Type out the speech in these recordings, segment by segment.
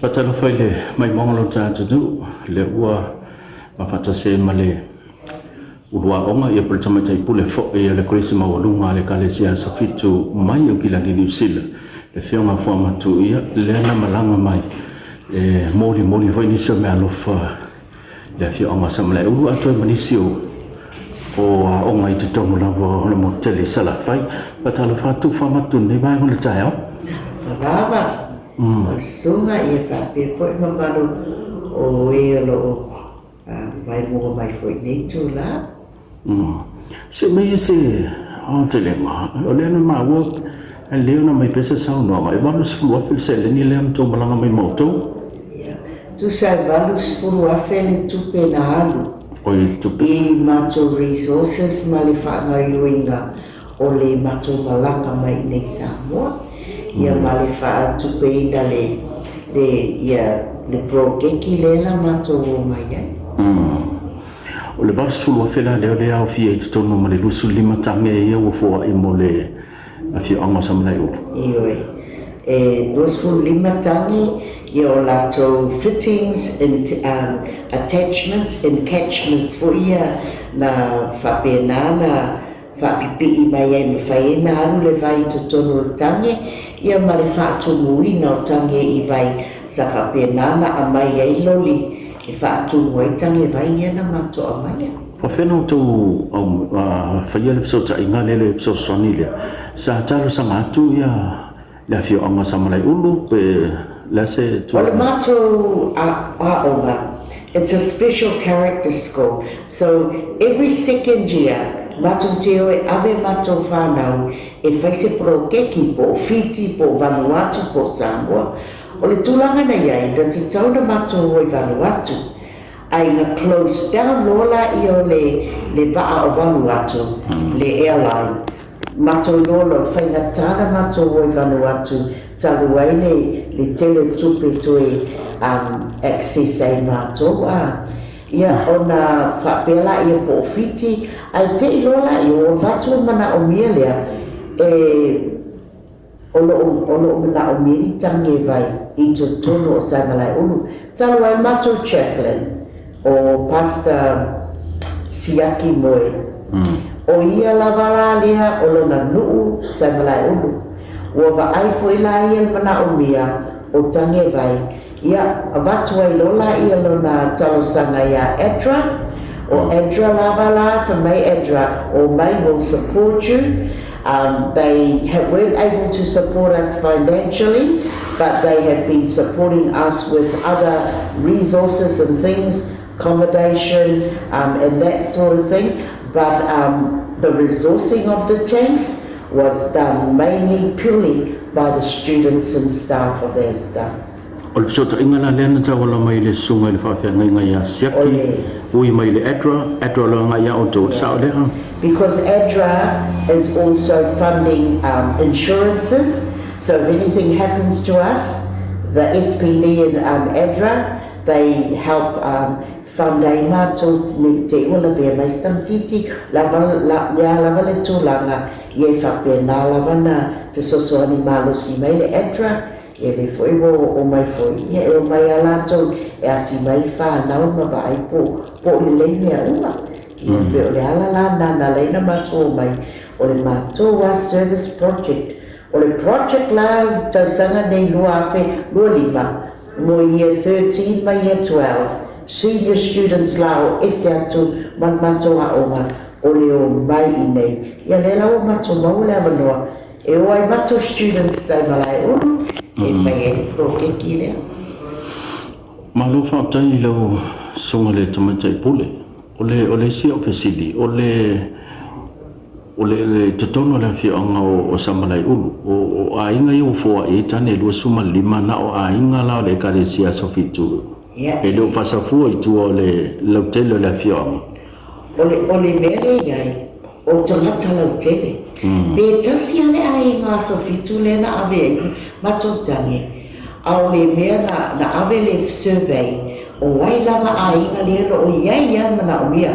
Faatalofa i le maimoaga o lo ta atunuu, lea ua mafaatasi ai ma le uluaoga ia po o le tamaitai pule foi a le Kolisi Maualuga a le Ekalesia Aso Fitu mai Aukilani Niu Sila, le Afioga Fuamatu, ia lea na malaga mai e molimoli foi nisi o meaalofa i le afioaga o Samalaeulu atoa ai ma nisi o aoga i totonu lava o le motu tele i Salafai. Faatalofa atu Fuamatu i lenei vaega o le taeao. Talofa lava lau susuga ia faapea foi le mamalu o e o lo o maimoa mai foi i lenei itula. Se mai se aotelega, o lea na maua e lelei ona aumai pea se saunoaga, e 80,000 le seleni lea na tou malaga mai ma outou. Ia, tusa e 80,000 le tupe na alu i matou resources ma le faagaoioiga o le matou malaga mai i inei i Samoa, ia ma le faatupeina le, le, ia, le poloketi lea na matou omai ai. O le 80,000 la lea o lea e aofia i totonu ma le 25 tage ia ua foai mo le afioaga o Samalaeulu. Ioe. E 25 tage ia o latou fittings and attachments and catchments foi ia na faapena na faapipii mai ai mafai ai na alu le vai i totonu o le tage ia ma le faatumuina o tage i vai sa faapena na aumai ai loli e faatumu ai tage vai ia na matou aumaia. Faafefea na outou faia le fesootaiga lea, le fesoasoani lea? Sa talosaga atu ia le afioaga o Samalaeulu pe le a se O le matou aoga, it's a special character school, so every second year matou te o e ave matou whanau e fai se polokeki po o Fiti, po o Vanuatu, po o Samoa. O le tulaga na iai, na tatau na matou o i Vanuatu, Ai na close down loa laia o le le vaa o Vanuatu, le airline. Matou iloa loa faigata na matou o i Vanuatu talu ai le le tele o tupe toe um access ai matou a. Ia ona faapea laia po o Fiti ae te i loa laia ua avatu le manaomia lea e O lo o o lo o manaomia ni tage vai i totonu o Samalaeulu. Talu ai matou chaplain o Pastor Siaki Moe, o ia lava la lea o lona nuu Samalaeulu. Ua vaai foi la ia le manaomia o tage vai Ia, avatu ai loa laia lona talosaga iā ADRA, o ADRA lava la, fai mai ADRA, Omai will support you, they weren't able to support us financially, but they have been supporting us with other resources and things, accommodation and that sort of thing, but the resourcing of the tanks was done mainly purely by the students and staff of ASDA. O le fesootaiga la lea na tauala mai i le susuga i le faafeagaiga ia Siaki, ui mai i le ADRA, ADRA loa agai ia outou, o le sao lea? Because ADRA is also funding insurances, so if anything happens to us, the SPD and ADRA, they help fund ai matou nei te ua lavea mai se tamaitiiti, lava lea lava le tulaga ia e faapena lava na fesoasoani malosi mai le ADRA, Ia lea foi ua omai foi, ia e omai a latou e asi mai whanau ma vaai po po o lelei mea uma. Ia pe o le ala la na na ala ai na matou omai, o le matou a service project. O le project la i le tausaga nei 2025 mo year 13 ma year 12, senior students la o ese atu ma le matou aoga o le omai i nei. Ia lea la ua matou maua le avanoa E o ai matou students ai Malaeulu e fai ai le poloketi lea. Malo faafetai i lau Susuga i le Tamaitai Pule. O le, o le isi au fesili, o le, o le, le totonu o le afioaga o, o Samalaeulu, o, o aiga ia ua foai ai tane e 25, na o aiga la o le Ekalesia Aso Fitu, e le o faasafua i tua o le lautele o le afioaga. O le, o le mea lea e i ai, o tagata lautele. Pe tasi a le aiga aso fitu lea na ave ai matou tage, a o le mea na, na ave le survey, o ai lava aiga lea o lo o i ai a le manaomia.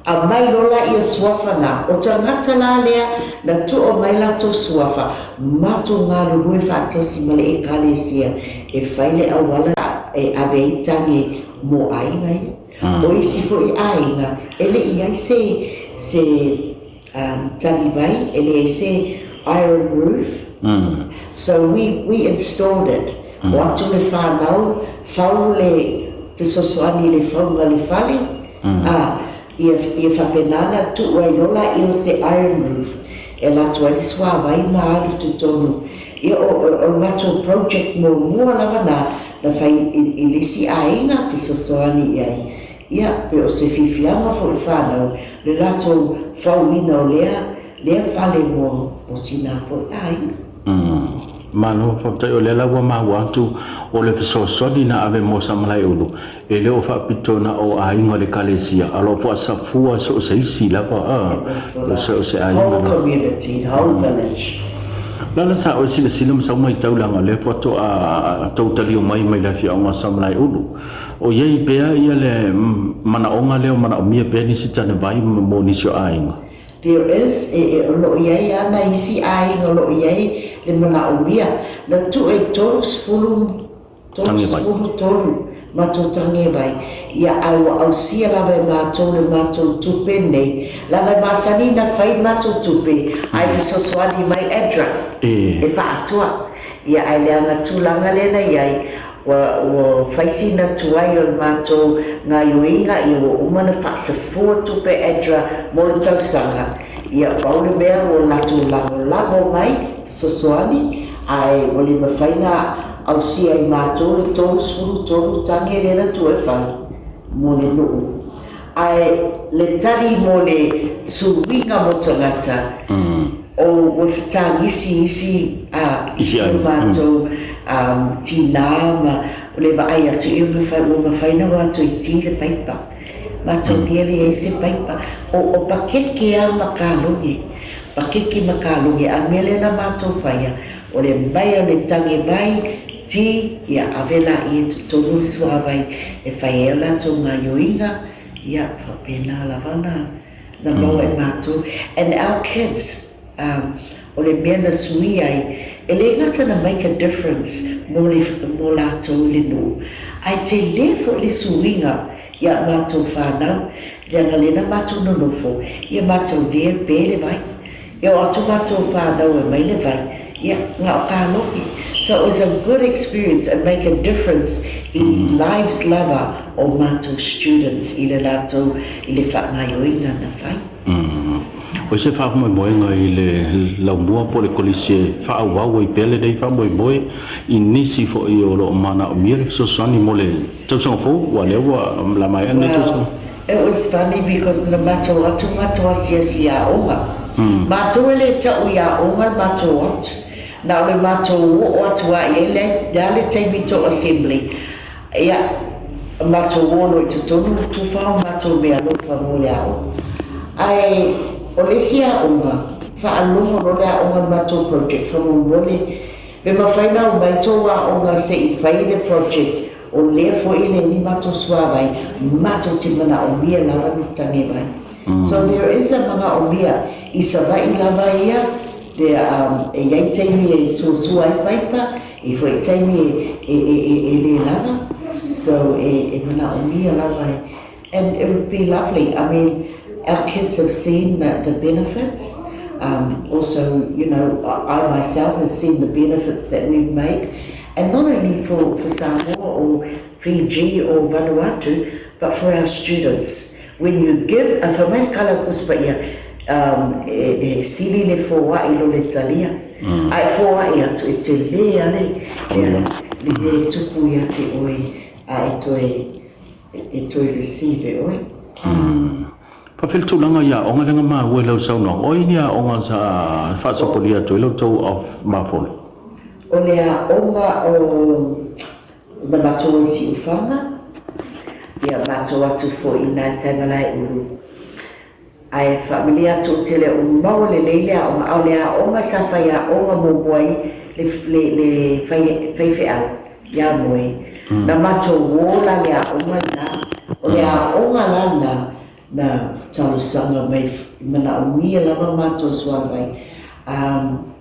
Aumai loa la ia suafa na, o tagata la lea na tua mai latou suafa, matou galulue faatasi ma le Ekalesia. e fai le auala e ave ai tane mo aiga ia. O isi foi aiga e le i ai se se talivai, e leai se iron roof. So we we installed it. O atu le whanau, fau le fesoasoani i le fauga le fale, a, ia ia faapena ona tuu ai loa laia o se iron roof e alu atu ai le suavai ma alu i totonu. Ia o o o le matou project muamua lava na na fai i i le isi aiga fesoasoani i ai. Ia, pe o se fiafiaga foi i fanau le latou fauina o lea lea fale mo mo sina foi aiga. Malo faafetai o lea la ua maua atu o le fesoasoani na ave mo Samalaeulu e le o faapito na o aiga o le Ekalesia a o lo o faasafua so o se isi lava a so o se aiga lava. Whole community, the whole village. Lala sa oe silasila ma sau matau leaga o lea faatoa tou talio mai mai le afioaga o Samalaeulu. O i ai pea ia le manaoga lea o manaomia pea nisi tanevai mo nisi o aiga? There is, e, e, o lo o i ai lava nai isi aiga o lo o i ai le manaomia. Na tuu e 30, 33 matou tagevai, ia, ae ua ausia lava e matou le matou tupe nei. Leaga e masani na fai le matou tupe ae fesoasoani mai ADRA e faaatoa. Ia, ae leaga tulaga lea na i ai, Ua ua fai sina tuai o le matou gaioiga ia ua uma ona faasafua tupe ADRA mo le tausaga, ia pau le mea ua latou lagolago mai fesoasoani ae ua le mafai na ausia e matou le 33 tage lea na tuu e fai mo le nuu. Ae le tali mo le suiga mo tagata, o ua fetagisi isi a isi o matou tinā ma le vaai atu ia mafai ua mafai ona o atu e ti le paipa. Matou lia leai se paipa. O o pakeke a ma kaloge, pakeke ma kaloge a o le mea lea na matou faia o le mai o le tage vai, ti, ia ave laia i totonu le suavai e fai ai a latou gaioiga, ia faapena lava na na maua e matou. And our kids, um, o le mea na sui ai, e le gata na make a difference mo le mo latou i le nuu, ae tele foi le suiga ia matou fanau, leaga lea na matou nonofo, ia matou lia pe le vai. E oo atu matou whanau e mai le vai, ia, na o kalogi. So it was a good experience and make a difference i lives lava o matou students i le latou i le faagaoioiga na fai. O se faamoemoega i le laumua po o le kolisi e faaauau ai pea lenei faamoemoe i nisi foi o lo o manaomia le fesoasoani mo le tausaga fou, aua o lea ua maea lenei tausaga. Well, it was funny because na matou atu matou asiasi i aoga. Matou e le tau i aoga le matou atu. Na o le matou oo atu lava i ai le a le taimi tou assembly. Ia, matou o loa i totonu tufa o matou meaalofa mo le aoga. Ae o le isi aoga, faalogo loa le aoga i le matou project faamolemole, pe mafai ona omai tou aoga se i fai le project O lea foi e leai ni matou suavai, matou te manaomia lava ni tagevai. So there is a manaomia i Savaii lava ia, there um, e iai taimi e suasua ai paipa, e foi taimi e, e, e, e, e le lava. So e, e manaomia lava e, and it would be lovely. I mean, our kids have seen the, the benefits. Also, you know, I, I myself have seen the benefits that we've made. And not only for, for Samoa or Fiji or Vanuatu, but for our students. When you give, a fai mai le kala o Tusi Paia, um, e, e sili le foai lo le talia. Ae foai atu e tele a le, le, le, le tupu ia te oe, a e toe, e toe receive e oe. Faafetai le tulaga i aoga lea na maua i lau saunoaga. O ai ni aoga sa faasopolia atu ai la outou mafolo? O le aoga o na matou ai Siufaga, ia matou atu foi i na sa Malaeulu. Ae faamalie atu ou te le o maua lelei le aoga, a o le aoga sa fai aoga muamua ai le le le fai faifeau ia Moe. Na matou o la le aoga lena, o le aoga la lena na talosaga mai manaomia lava matou suavai. Um,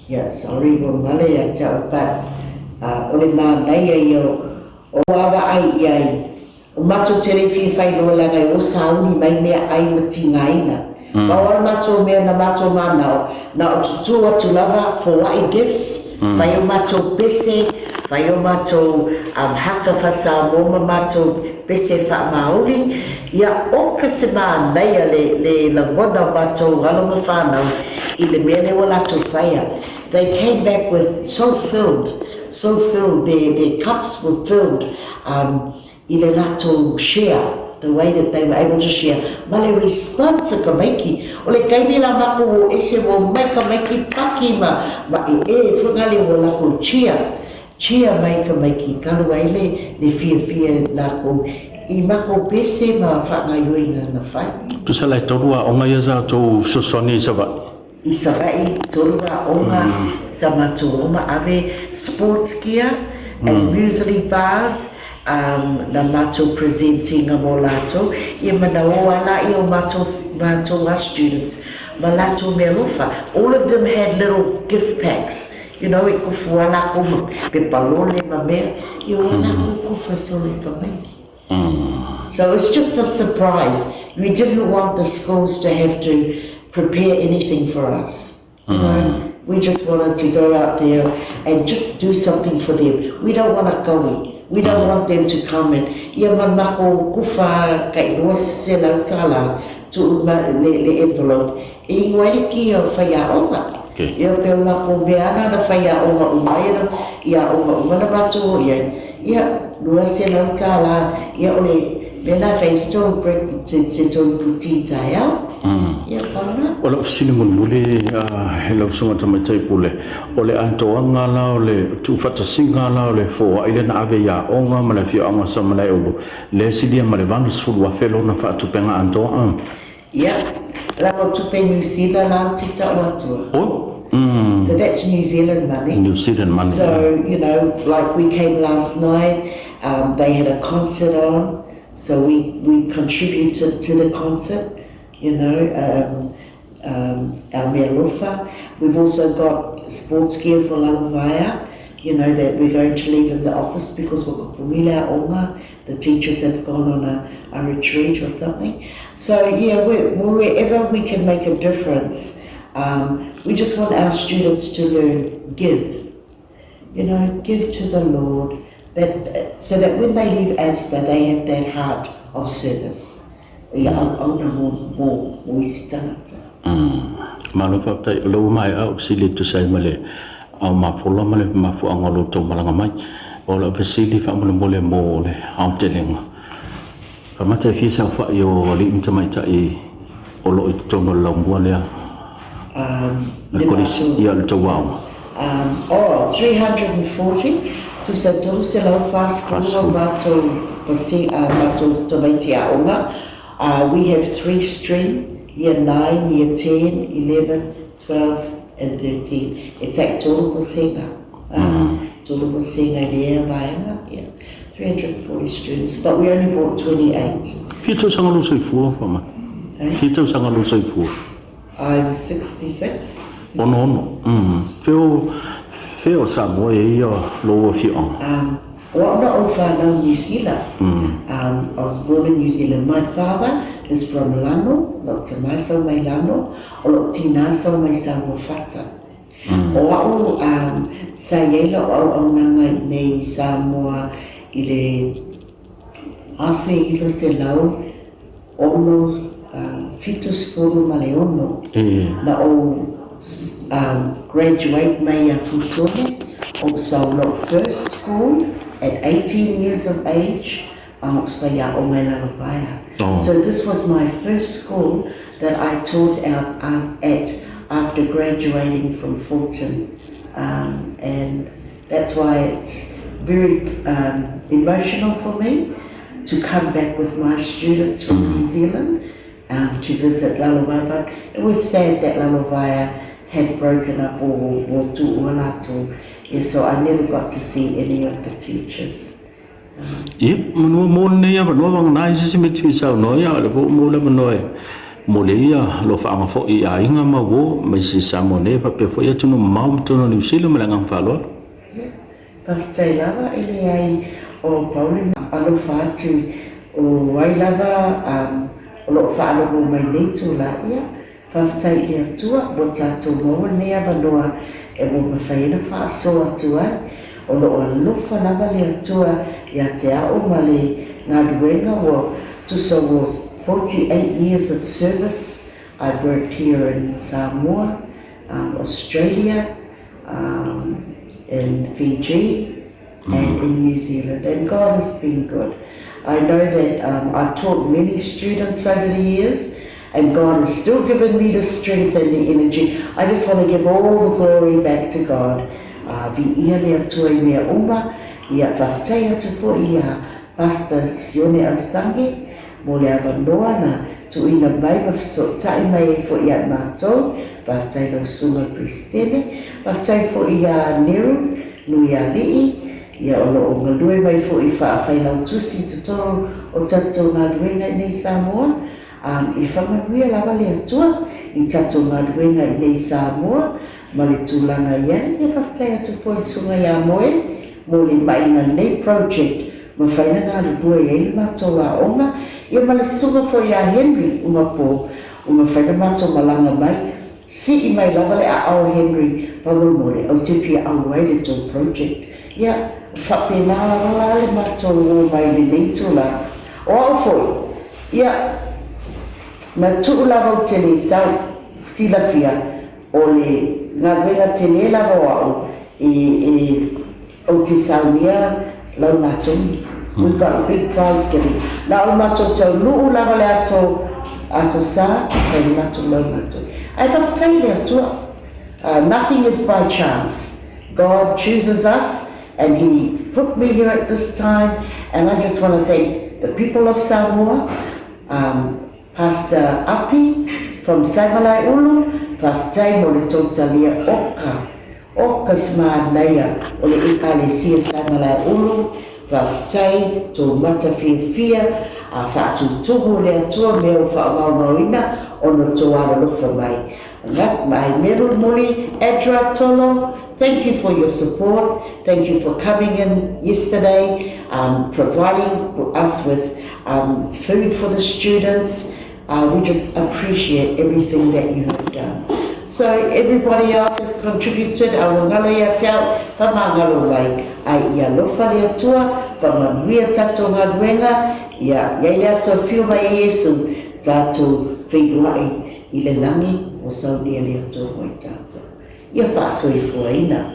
yeah, sorry ua galo ia te au, but O le manaia ia o ua vaai i ai, o matou te le fia fai loa leaga e o sauni mai meaai ma tigaina. Pau lava le matou mea na matou manao, na o tutu atu lava foai gifts, fai o matou pese, fai o matou haka faa-Samoa ma matou pese faa-Maori. Ia oka se manaia le le lagona o matou alo ma fanau i le mea lea ua latou faia. They came back with so filled, so filled, their cups were filled i le latou share, the way that they were able to share, ma le response a tamaiti. O le taimi la matou o ese ua omai tamaiti paki ma ma ee foi na le ua latou cheer, cheer mai tamaiti talu ai le le fiafia latou i matou pese ma faagaioiga na fai. Tusa la e tolu aoga ia sa outou fesoasoani i Savaii. I Savaii, tolu aoga sa matou oma ave sports gear and muesli bars na matou presentinga mo latou, ia ma na o a laia o matou matou a students ma latou mealofa. All of them had little gift packs, e kofu a lakou ma pepa lole ma mea, ia o a lakou kofa solo i tamaiti. So it's just a surprise. We didn't want the schools to have to prepare anything for us. We just wanted to go out there and just do something for them. We don't want to kaui. We don't want them to come and ia manako kufa kai $200 tu ma le, le envelope e ingoa ai le kia o faiaoga. Ia pe o lako mea ana na faiaoga uma ai na ia aoga uma na matou o i ai. Ia, $200, ia o le mea na fai se tou break, se tou tea taeao. Ia, pau na. O lau fesili mulimuli i lau Susuga Tamaitai Pule, o le atoaga la o le tuufaatasiga la o le foai lea na ave i aoga ma le afioaga o Samalaeulu, lea e silia ma le 80,000 lona faatupega atoa? Ia, lava o tupe Niu Sila la ou te tau atua. Oh. So that's New Zealand money. New Zealand money. So, like we came last night, they had a concert on, so we contributed to the concert, our mealofa. We've also got sports gear for Lalovaea, that we're going to leave in the office because we're onga, the teachers have gone on a retreat or something. So yeah, wherever we can make a difference, we just want our students to learn give. Give to the Lord, that so that when they leave ASDA, they have that heart of service. Ia auauna mo isi tagata. Malo faafetai o lea ua maea ou fesili e tusa ai ma le ao mafola ma le mafuaaga o lo outou malaga mai. O lau fesili faamolemole mo le aotelega. Faamata e fia saofai o alii ma tamaitai o lo o i totonu o le laumua lea le kolisi ia le tou aoga. Oh, 340, tusa 340 o matou pasi, matou tamaiti aoga. We have three stream, year 9, year 10, 11, 12 and 13. E tai tolu pasega. Tolu pasega i lea vaega, yeah. 340 students, but we only brought 28. Fia tausaga lou soifua, Faamata? Eh? Fia tausaga lou soifua? I'm 66. 66. Fea o, fea o Samoa e ia lou afioaga? O au na ou whanau New Zealand. I was born in New Zealand. My father is from Lano, lo te mai sau mai Lano, o lo tina sau mai Samuafata. O au sa iai lau auaunaga i nei i Samoa i le 1976 na ou graduate mai ia Futone o sau lou first school at 18 years of age a o sa faiaoga i Lalovaea. So this was my first school that I taught out at after graduating from Fulton, and that's why it's very emotional for me to come back with my students from New Zealand to visit Lalovaea. But it was sad that Lalovaea had broken up or tu'ua latou. Yeah, so I never got to see any of the teachers. Ia, manua mo lenei avanoa vagana ai se isi mea e te fia saunoa ai, a o lea foi ua maua le avanoa e momoli ai ia alofaaga foi i aiga ma uo ma isi Samoa nei faapea foi atunuu mamao ma totonu o Niu Sila ma le agaga faaaloalo. Yeah. Faafetai lava e leai o pau le alofa atu o ai lava o loo faalogo mai nei itulā. Ia faafetai i le Atua ua tatou maua lenei avanoa e ua mafai ai ona faasoa atu ai. O loo alofa lava le Atua ia te a'u ma le galuega ua tusa ua 48 years of service. I've worked here in Samoa, Australia, in Fiji and in New Zealand, and God has been good. I know that I've taught many students over the years, and God has still given me the strength and the energy. I just want to give all the glory back to God. Viia le Atua i mea uma. Ia faafetai atu fo'i iā Pastor Sione Ausangi mo le avanoa na tuuina mai ma fesootai mai ai fo'i ia i matou. Faafetai lau Susuga i le Peresetene. Faafetai fo'i iā Neru Nuialii, ia o lo o galue mai fo'i faa-Failautusi i totonu o tatou galuega i nei Samoa. Ia faamanuia lava le Atua i tatou galuega i nei Samoa ma le tulaga i ai. Ia faafetai atu foi i le Susuga ia Moe mo le ma'iga lenei project mafai ona galulue ai le matou aoga, ia ma le susuga foi ia Henry Ugapo ua mafai ona matou malaga mai. Si'i mai lava le aao Henry faamolemole ou te fia auai le tou project. Ia faapena lava la le matou o mai i lenei itulā. O a'u foi, ia, na tuu lava ou te le sau, silafia o le galuega telē lava o a'u e ou te saunia laugatogi. We've got a big prize giving. Na o le matou taunuu lava le aso Aso Sa, fai le matou laugatogi. Ae faafetai i le Atua. Nothing is by chance. God chooses us and He put me here at this time, and I just want to thank the people of Samoa, Pastor Api from Samalaeulu, faafetai mo le tou talia oka, oka se manaia o le Ekalesia Samalaeulu, faafetai tou mata fiafia a faatutumu le Atua mea ua faamaomaoina ona tou alolofa mai. Ngat mai Merumuli Adra Tolo, thank you for your support. Thank you for coming in yesterday, providing us with food for the students. We just appreciate everything that you have done. So everybody else has contributed, a ua galo ia te au, faamagalo mai, ae ia alofa le Atua, faamanuia tatou galuega, ia i ai le aso e afio mai ai Iesu, tatou feiloai i le lagi ua saunia le Atua mo i tatou. Ia faasoifuaina.